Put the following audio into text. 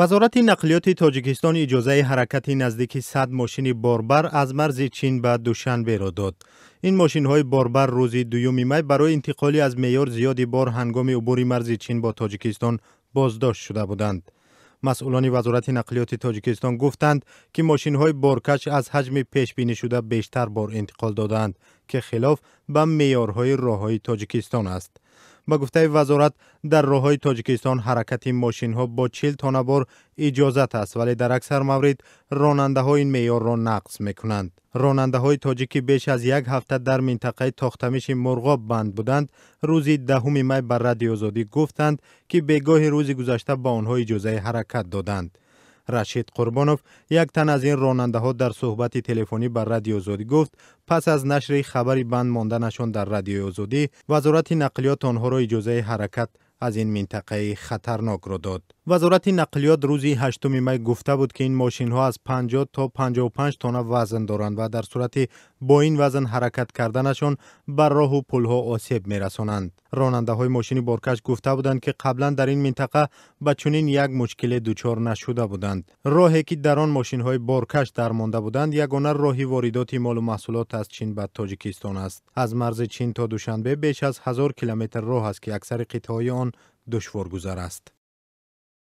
Вазорати нақлиёти Тоҷикистон иҷозаи ҳаракати наздики 100 мошини борбар аз марзи Чин ба Душанберо дод. Ин мошинҳои борбар рӯзи 2 май барои интиқоли аз меъёр зиёди бор ҳангоми убури марзи Чин бо Тоҷикистон боздошт шуда буданд. Масъулони Вазорати нақлиёти Тоҷикистон гуфтанд, ки мошинҳои боркаш аз ҳаҷми пешбинишуда бештар бор интиқол додаанд, ки хилоф ба меъёрҳои роҳҳои Тоҷикистон аст. Ба гуфтаи вазорат, дар роҳҳои Тоҷикистон ҳаракати мошинҳо бо 40 тонна бор иҷозат аст, вале дар аксар маврид ронандаҳо ин меъёрро нақз мекунанд. Ронандаҳои тоҷик, ки беш аз як ҳафта дар минтақаи Тохтамиши Мурғоб банд буданд, рӯзи 10 май ба Радиои Озодӣ гуфтанд, ки бегоҳи рӯзи гузашта ба онҳо иҷозаи ҳаракат доданд. Рашид Қурбонов, як тан аз ин ронандаҳо, дар суҳбати телефонӣ ба Радиои Озодӣ гуфт, пас аз нашри хабари банд монданашон дар Радиои Озодӣ, Вазорати нақлиёт онҳоро иҷозаи ҳаракат аз ин минтақаи хатарнокро дод. Вазорати нақлиёт рӯзи 8 май гуфта буд, ки ин мошинҳо аз 50 то 55 тонна вазн доранд ва дар сурати бо ин вазн ҳаракат карданашон ба роҳу пулҳо осеб мерасонанд. Ронандаҳои мошини боркаш гуфта буданд, ки қаблан дар ин минтақа ба чунин як мушкиле дучор нашуда буданд. Роҳе, ки дар он мошинҳои боркаш дармонда буданд, ягона роҳи воридоти молу маҳсулот аз Чин ба Тоҷикистон аст. Аз марзи Чин то Душанбе беш аз 1000 километр роҳ аст, ки аксари қитъаҳои он душворгузар аст.